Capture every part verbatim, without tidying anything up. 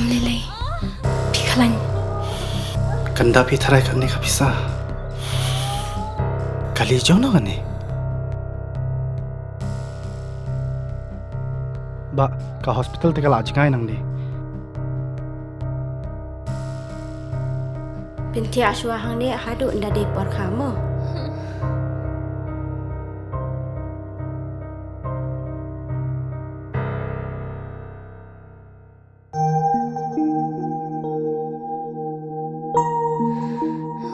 Lei lei. Phi khlañ. Kanda phi tharai kane ka pisa. Kali jong no kane. Ba, ka hospital te ka la jngai nang di. Pynthia shuwa hangne haduh nda dei por kha mo.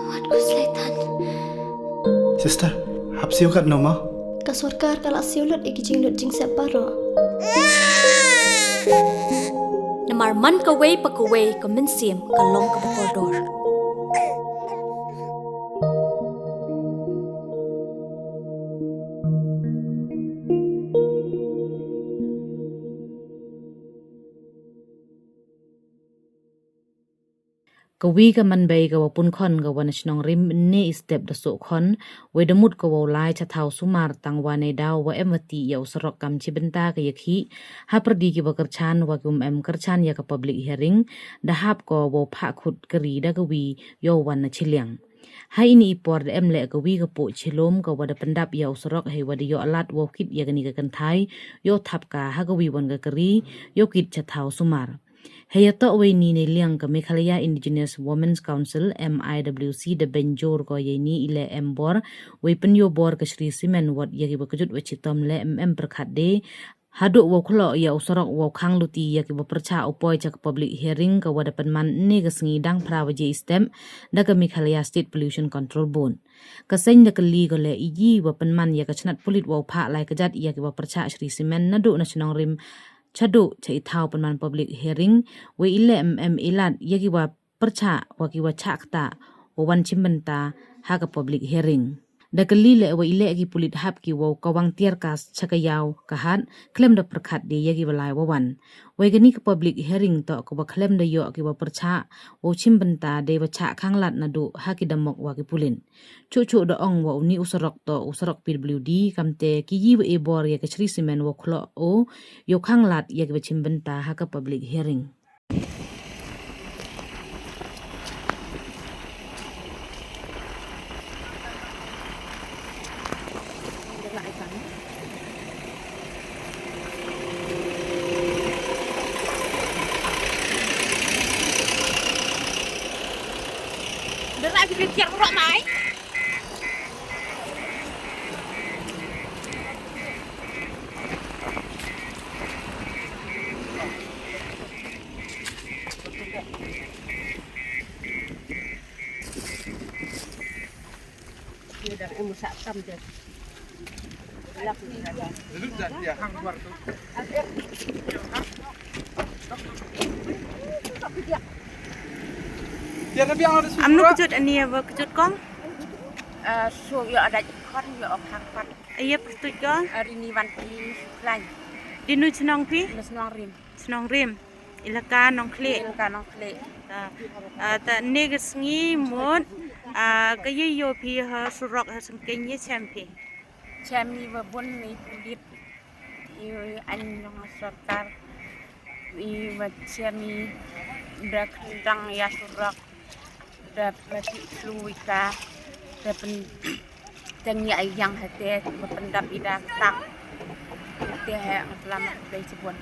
Wat ku slaitan. Sister, hap siew kat no ma? Ka sorkar ka la siew lut i ki jinglut jingsep baroh. Namar man kawei pa kawei ka mynsiem ka long kaba kordor. Kawi ka manbei ka wa pun khon ka wa na chnong Rim ne i step da soh khon, wei da mut ka wow lai cha thaw sumar tang wa ne daw wa em wa ti ya u sarok kam chi bynta ka ya khih, ha pyrdi ki wa kyrchan wa ki um em kyrchan ya ka public hearing, da hap ko wow phah khut kari da kawi yow wan na chiliang. Ha ini i por da em leh kawi ka poh chilom ka wa da pyndap ya u sarok hei wa da yoh lad wow kit ya kani ka kynthai, yow thap ka ha kawi wan ka kari, yow kit cha thaw sumar. Hei ya toh wei ni ne liang ka Meghalaya Indigenous Women's Council, M I W C, da bynjur ko ya ini i leh em bor, wei pynyoh bor ka Shree Cement wat ya ki wa kjut wa chitom leh em em pyrkhat de, haduh wow khloh ya u sarok wow khang luti ya ki wa pyrchah u poi cha ka public hearing ka wa da pynman ne ka sngi dang phra waje i step, da ka Meghalaya State Pollution Control Board. Ka seng da kylli ko leh i yi wa pynman ya ka chnat pulit wow phah lai ka jat ya ki wa pyrchah Shree Cement naduh na chnong Rim chaduh cha i thaw pynman public hearing, wei i leh em em i lad ya ki wa pyrchah wa ki wa chah kata wa wan chim bynta ha ka public hearing. Da kylli leh wa i leh ki pulit hap ki wow kawang tear gas cha ka yaw ka hat, khlem da pyrkhat de ya ki wa lai wa wan. Wei kani ka public hearing toh ka wa khlem da yoh ki wa pyrchah wow chim bynta de wa chah khang lad naduh ha ki damok wa ki pulit. Chuh chuh da ong wa uni u sarok toh u sarok P W D, kamte ki yi wa e bor ya ka Shree Cement wow khloh o yow khang lad ya ki wa chim bynta ha ka public hearing. Am nu kjut ani ya, wa kjut kong? Eh, so yo ada khon yo khang khon. Iya, pyrtuit ko? Ari ni wan ki khlañ. Di nu chnong phi? Mes Nongrim. Chnong Rim. Ilaka Nongkhlieh. Ilaka Nongkhlieh. Ta, ah, ta ne ka sngi mut, ah, ka ye yoh phi ha surok ha sengkeng ye chem phi. Chem ni wa bun ni pulit. I an yong sorkar. I wa chem ni da khyndang ya surok. Da mati flu ika, da pen-, teng ya yang hate, ba pyndap ida tak. Te he, ngatlam dei chibun.